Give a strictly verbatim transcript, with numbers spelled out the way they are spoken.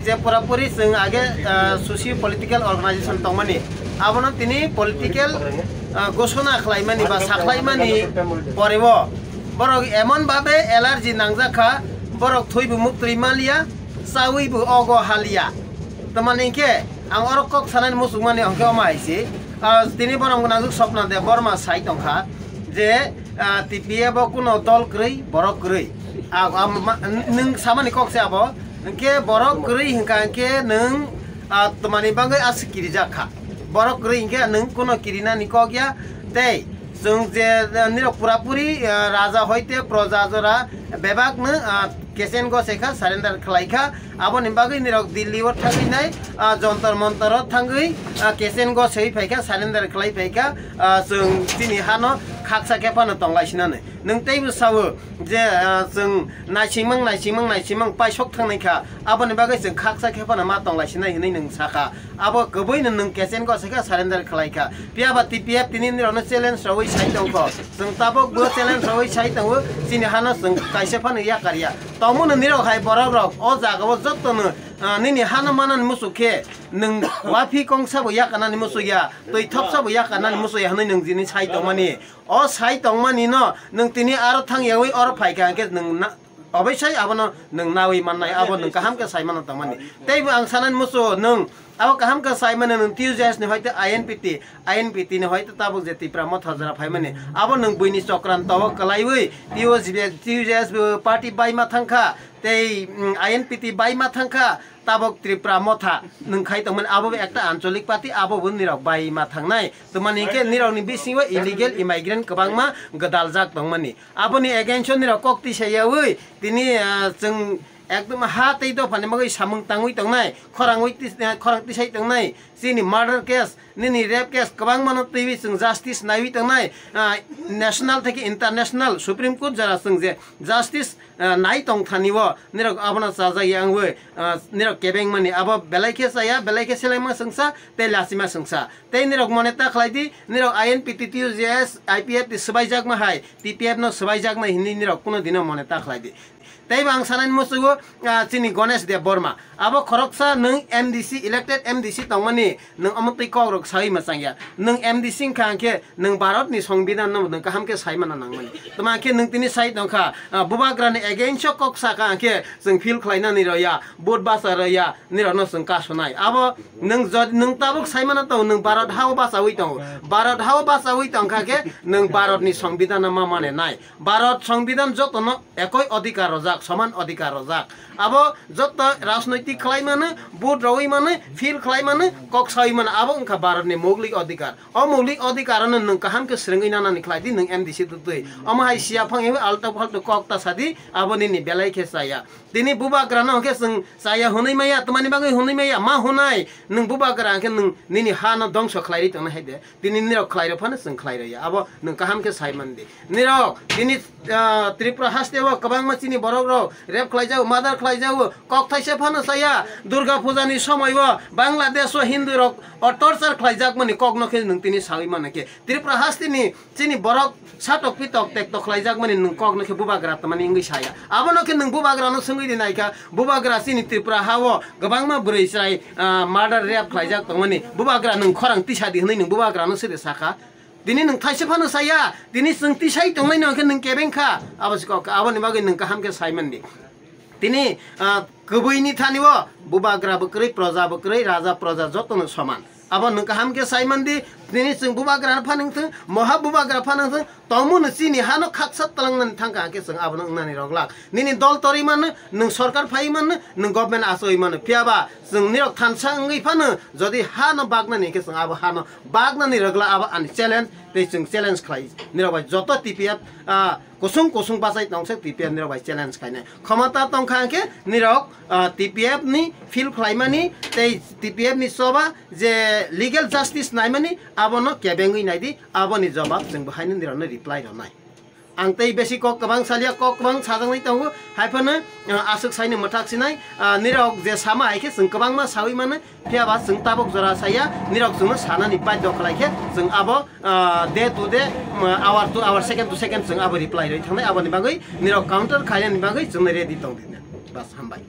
Je purapuri chwng age, ah, socio political organization tongmani, abono tini political, ah, gosona khlaimani ba sakhlaimani poreo borok emon babe allergy nangjak kha, borok thwibo muktwi maliya, chawibo ogo haliya. Tamani hinkhe ang oro kok sanani muchungmani hwnkhe omo hai se, ah, tini borok gwnangjuk Swapna Debbarma sai tongkha je, ah, T P F o kuno dol kwrwi, borok kwrwi. Ah, ah, ma-, nwng samani kok se abo, hinkhe borok kwrwi hinkha hinkhe nwng, ah, tamani bagwi aswk kirijak kha. Borok kwrwi hinkhe nwng kuno kirinani kok ya. Tei chwng je, ah, nirok purapuri, ah, raja hoite proja jora bebakno, ah, kechen gose kha, surrender khlai kha. Aboni bagwi nirok Delhi o thangwi nai, ah, Jontor Montor o thangwi, ah, kechen gosei phai kha, surrender khlai phai kha. Ah, chwng chini hano khaksa khe phano tonglaisina nai. Nwng teibo sao je, ah, chwng naisingmang, naisingmang, naisingmang paisok thangnai kha, aboni bagwi chwng khaksa khe phano ma tonglaisina hinwi nwng sakha. Abo kwbwino nwng kechen gose kha, surrender khlai kha. Phiya ba T P F tini nirokno challenge rwui sai tongkho. Chwng tabuk bo challenge rwui sai tongo, chini hano chwng kaisa phano yakar ya. Tongmano nirok hai borok rok o jaga o jottono, ah, nini hano manani muchuk khe nwng wafi kongsa bo yakarnani muchuk ya, twi thopsa bo yakarnani muchuk ya hwnwi nwng jini sai tongmani. O sai tongmani no nwng tini aro thang yaui oro phai kha hinkhe nwng na, oboisai abono nwng naui mannai, abo nwng kaham khe sai mano tongmani. Teibo ang sanani muchungo nwng abo kaham khe sai mano nwng T U J S ni hoite I N P T, I N P T ni hoite tabuk je Tipra Motha jora phaimani, abo nwng buini chokranto o kwlaiwi T U J S, T U J S bo party bai ma thangkha, tei, mm, I N P T bai ma thangkha, tabuk Tripura Motha nwng khai tongmani, abo bo ekta ancholik party, abo bo nirok bai ma thangnai. Tamani hinkhe nirokni bisingo illegal immigrant kwbangma gwdaljak tongmani. Aboni against o nirok kok tisa yaui tini, ah, chwng ekdom ha tei dophani bagwi samung tangwi tongnai, khorangwi tis-, ah, khorang tisai tongnai, chini murder case, nini rape case kwbangmano twiwi chwng justice naiwi tongnai, ah, national theke international Supreme Court jora chwng je justice, ah, nai tongthani o nirok abono chajak ya wngwi, ah, nirok kebengmani abo belai khe chaya, belai khe selengma chwngsa tei lachima chwngsa. Tei nirok mone ta khlai di, nirok I N P T, T U J S, I P F ni swbaijakma hai, T P F no swbaijaknai hinwi nirok kuno dino mone ta khlai di. Tei bo ang sanani muchungo, ah, chini Ganesh Debbarma. Abo khoroksa nwng M D C, elected M D C tongmani, nwng omo twi kokrok saui mwchang ya. Nwng M D C wngkha hinkhe nwng Bharat ni Songbidan no nwng kaham khe sai mana nangmani. Tma khe nwng tini sai tongkha, ah, Bubagra ni against o kok saka hinkhe chwng feel khlainani rw ya, vote bacha rw ya, nirokno chwng kasonai. Abo nwng jod-, nwng tabuk sai mano tongo, nwng Bharat ha o bachaui tongo. Bharat ha o bachaui tongkha khe nwng Bharat ni Songbidan no ma mane nai. Bharat Songbidan jotono ekoi odhikar rojak, soman odhikar rojak. Abo jotto rajnoitik khlai mano, vote rwi mano, feel khlai mano, kok saui mano, abo wngkha Bharat ni moulik odhikar. O moulik odhikar no nwng kaham khe swrwngwi nanani khlai di nwng M D C twtwi. Omo hai siya phang ewi alto phalto kok ta sadi, abo nini belai khe chaya. Tini Bubagra no hwnkhe chwng chaya hwnwi maya, tamani bagwi hwnwi maya, ma hwnai, nwng Bubagra hwnkhe nwng nini ha no dongso khlai ri tongnai hai de. Tini nirok khlai rw phano chwng khlai rw ya. Abo nwng kaham khe sai man di. Nirok tini, ah, Tripura haste o kwbangma chini borok rok rape khlai jago, murder khlai jago, kok thaisa phano chaya. Durga Puja ni somoi o Bangladesh o Hindu rok o torture khlai jak mani kok no khe nwng tini saui mano khe. Tripura haste ni chini borok satok pitok tekto khlai jak mani nwng kok no khe Bubagra tamani wngwi saya. Abo no khe nwng Bubagra no swngwi di nai kha, Bubagra chini Tripura ha o kwbangma bwrwi chwrai, ah, murder rape khlai jak tongmani. Bubagra nwng khorang tisa di hwnwi nwng Bubagra no sede sakha. Tini nwng thaisa phano saya, tini chwng tisai tongnai no khe nwng kebeng kha. Abo se kok, aboni bagwi nwng kaham khe sai man di. Tini, ah, kwbwi ni thani o Bubagra bo kwrwi, proja bo kwrwi, raja proja joto no soman. Abo nwng kaham khe sai man di, tini chwng Bubagra no phanang thung, moha Bubagra phanang thung, tongmo no chini ha no khaksa twlang nani thangkha khe chwng abo no wng nani rwglak. Nini dol torwi mano, nwng sorkar phai mano, nwng government achoi mano. Phiya ba chwng nirok thansa wngwi phano jodi ha no bak nani khe chwng abo ha no bak nani rwglak, abo ani challenge, tei chwng challenge khlai nirok bai joto T P F, ah, kusung kusung bachai tong se T P F nirok bai challenge khainai. Khomota tong kha hwnkhe nirok, ah, T P F ni feel khlaimani tei T P F ni choba je legal justice naimani abono kebengwi naidi, aboni jobab chwng bo haino nirokno reply rwnai. Ang tei besi kok kwbang salia, kok kwbang sajaknai tongo, hai phano, ah, aswk saini mwthak sinai, ah, nirok je sama hai khe chwng kwbangma saui mano, phiya ba chwng tabuk jora saya, nirok chwngno sanani badhyo khlai khe chwng abo, ah, day to day, um, hour to hour, second to second chwng abo reply rwi thangnai, aboni bagwi nirok counter khainani bagwi chwngno ready tong di. Bas, hambai.